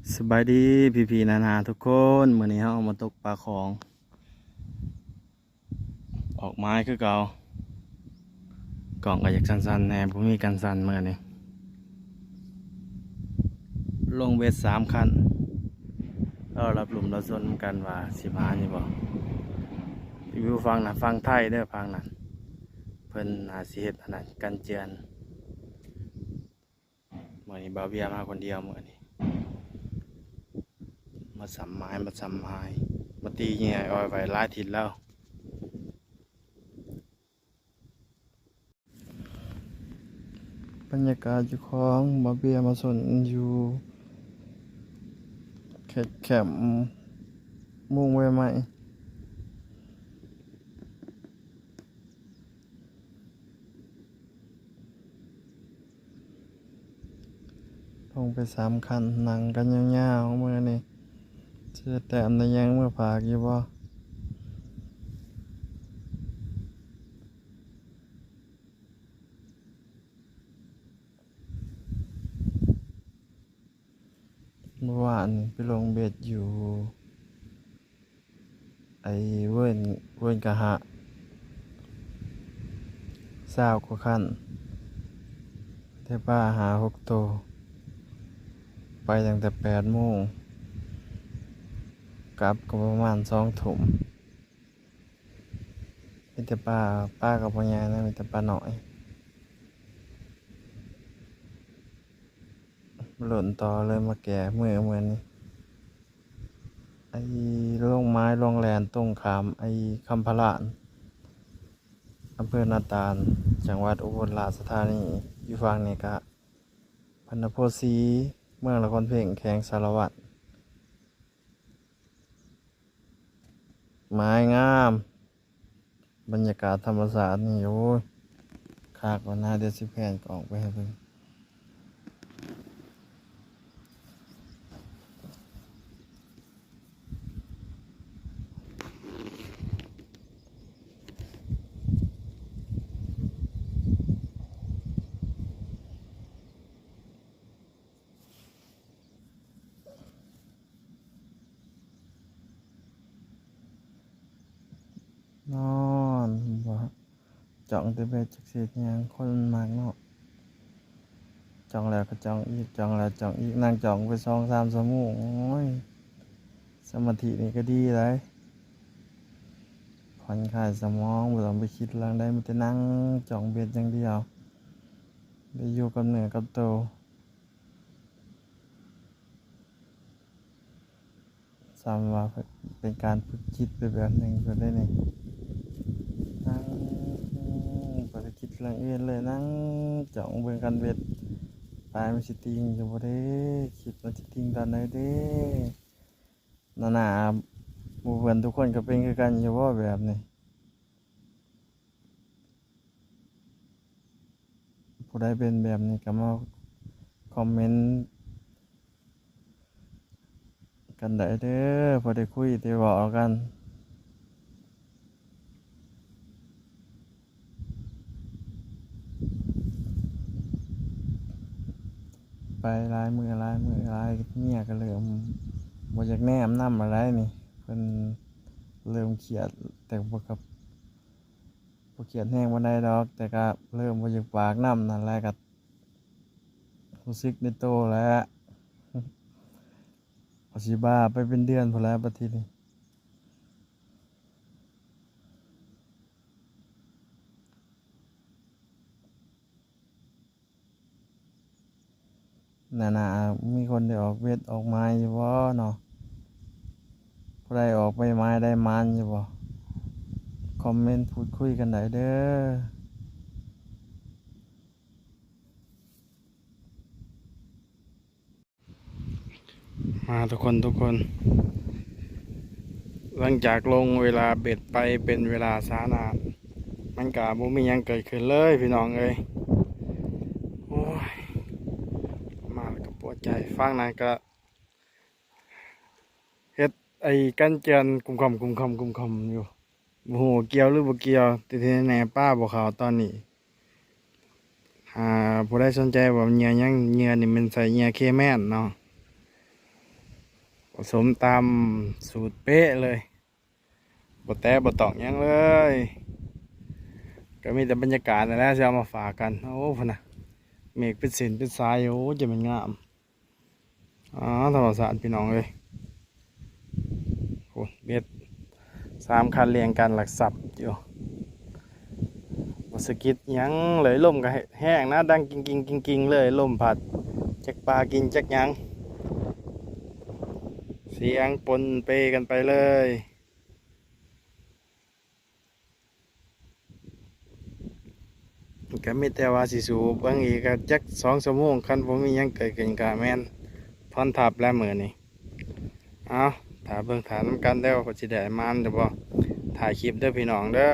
ສະບາຍດີພີ່ໆນາໆທຸກຄົນ, ມື້ນີ້ເຮົາມາຕົກປາຂອງ ອອກໝາຍຄືເກົ່າ. ກ້ອງກໍຢາກສັ່ນໆແດ່, ບໍ່ມີກັນສັ່ນມື້ນີ້. ລົງເບັດສາມຄັນ, ລໍຮັບລົມຮັບຊົມກັນວ່າຊິມາຢູ່ບໍ່. ຢູ່ຝັ່ງນັ້ນ ຝັ່ງໄທເດີ, ຝັ່ງນັ້ນເພິ່ນອາດຊິເຮັດອັນນັ້ນ ກັນເຈື່ອນ. ມື້ນີ້ບ່າວເບຍມາຄົນດຽວມື້ນີ້, ມາສ່ຳໝາຍ ມາສ່ຳໝາຍ ມາຕີເຫຍື່ອອ້ອຍໄວ້ຫຼາຍທິດແລ້ວ. ບັນຍາກາດຢູ່ຂອງບ່າວເບຍມາຊົນຢູ່ແຄມມຸງໃບໄມ້. ລົງໄປສາມຄັນ, ນັ່ງກັນຍາວໆມື້ນີ້. ຊິໄດ້ແຕ້ມໄດ້ຫຍັງມາຝາກຢູ່ບໍ່? ເມື່ອວານໄປລົງເບັດຢູ່ ໄອ້ເວີນ ເວີນກະຫະ ຊາວກວ່າຄັນ, ໄດ້ປາຫ້າຫົກໂຕ, ໄປຕັ້ງແຕ່ແປດໂມງ ກັບກໍປະມານສອງທຸ່ມ. ມີແຕ່ປາ, ປາກໍບໍ່ໃຫຍ່ນະ, ມີແຕ່ປານ້ອຍ. ລຸ້ນຕໍ່ເລີຍມາແກ້ມືມື້ນີ້. ໄອ້ລົງໝາຍລົງແລ່ນຕົງຂ້າມໄອ້ຄຳພະລານ ອຳເພີນາຕານ ຈັງຫວັດອຸບົນລາຊະທານີ. ຢູ່ຝັ່ງນີ້ກະພັນນະໂພສີ ເມືອງນະຄອນເພັງ ແຂວງສາລະວັນ. ໝາຍງາມ, ບັນຍາກາດທຳມະຊາດນີ້ ໂອ້ຍ ຄັກວ່ານະ, ດຽວຊິແພນກ້ອງໄປໃຫ້ເບິ່ງ. ນອນບໍ່ ຈ້ອງແຕ່ແບດ ຈັກຊິເຮັດຫຍັງ, ຄົນມັນມັກເນາະ. ຈ້ອງແລ້ວກໍຈ້ອງອີກ, ຈ້ອງແລ້ວຈ້ອງອີກ, ນັ່ງຈ້ອງໄປສອງສາມຊົ່ວໂມງ. ໂອ້ຍ ສະມາທິນີ້ກໍດີຫຼາຍ, ຜ່ອນຄາຍສະໝອງ, ບໍ່ຕ້ອງໄປຄິດເລື່ອງໃດ, ມີແຕ່ນັ່ງຈ້ອງເບັດຢ່າງດຽວ, ໄດ້ຢູ່ກັບເນື້ອກັບໂຕ. ສ່ຳວ່າເປັນການຝຶກຈິດໄປແບບໜຶ່ງພຸ້ນເດ້ນີ້, ນັ່ງບໍ່ໄດ້ຄິດເລື່ອງອື່ນເລີຍ, ນັ່ງຈ້ອງເບິ່ງຄັນເບັດປາຍມັນຊິຕິ່ງຢູ່ບໍ່ເດ້, ຄິດວ່າຊິຕິ່ງຕອນໃດເດ້. ນານາ ໝູ່ເພື່ອນທຸກຄົນກໍເປັນຄືກັນຢູ່ບໍ່ແບບນີ້? ຜູ້ໃດເປັນແບບນີ້ກໍມາຄອມເມັນກັນໄດ້ເດີ, ພໍໄດ້ຄຸຍໄດ້ເວົ້າກັນ. ໄປຫຼາຍມື້ຫຼາຍມື້ຫຼາຍ, ເມຍກໍເລີ່ມບໍ່ຢາກແນມນຳແລ້ວນີ້, ເພິ່ນເລີ່ມຄຽດ, ແຕ່ບໍ່ກັບ ບໍ່ຄຽດແຮງປານໃດດອກ, ແຕ່ກະເລີ່ມບໍ່ຢາກປາກນຳນັ້ນແຫຼະ, ກະຮູ້ສຶກໃນໂຕແຫຼະ, ກໍຊິບ້າໄປເປັນເດືອນພຸ້ນແຫຼະບັດທີນີ້. ນານາ ມີຄົນໄດ້ອອກເບັດອອກໝາຍຢູ່ບໍ່ເນາະ? ຜູ້ໃດອອກໄປໝາຍໄດ້ໝານຢູ່ບໍ່? ຄອມເມັນພູດຄຸຍກັນໄດ້ເດີ. ມາທຸກຄົນ ທຸກຄົນ ຫຼັງຈາກລົງເວລາເບັດໄປເປັນເວລາສານານ ມັນກະບໍ່ມີຫຍັງເກີດຂຶ້ນເລີຍພີ່ນ້ອງເອີຍ. ໂອ້ຍ ມາແລ້ວກະປວດໃຈ. ຝັ່ງນັ້ນກະເຮັດໄອ້ກັນເຈື່ອນກຸ່ມຂອມ ກຸ່ມຂອມ ກຸ່ມຂອມຢູ່. ບໍ່ຮູ້ວ່າກ່ຽວຫຼືບໍ່ກ່ຽວ, ແຕ່ທີ່ແນ່ໆ ປາບໍ່ເຂົ້າຕອນນີ້. ຖ້າຜູ້ໃດສົນໃຈວ່າເຫຍື່ອຫຍັງ, ເຫຍື່ອນີ້ແມ່ນໃຊ້ເຫຍື່ອເຄແມນເນາະ. ສົມຕາມສູດເປະເລີຍ ບໍ່ແຕະບໍ່ຕອກຫຍັງເລີຍ. ກໍມີແຕ່ບັນຍາກາດນັ້ນແຫຼະທີ່ເອົາມາຝາກກັນ. ໂອ້ ພຸ້ນນະ ເມກເປັນເສັ້ນເປັນສາຍ. ໂອ້ ຈະແມ່ນງາມ. ອໍ ທຳມະຊາດພີ່ນ້ອງເອີຍ. ໂອ້ ເບັດສາມຄັນລຽງກັນຫຼັກສັບຢູ່ ບໍ່ສະກິດຫຍັງເລີຍ. ລົມກໍແຮງນະ ດັງກິງໆໆໆເລີຍ. ລົມພັດ ຈັກປາກິນຈັກຫຍັງ ສຽງປົນເປກັນໄປເລີຍ. ກໍມີແຕ່ວ່າຊິສູ້ເບິ່ງອີກ ກໍຈັກສອງຊົ່ວໂມງ ຄັນບໍ່ມີຫຍັງເກີດຂຶ້ນກໍແມ່ນຖອນທັບແລ້ວມື້ນີ້. ເອົາ ຖ້າເບິ່ງຖ້ານຳກັນເດີ ວ່າຊິໄດ້ໝານຫຼືບໍ່. ຖ່າຍຄລິບເດີພີ່ນ້ອງເດີ.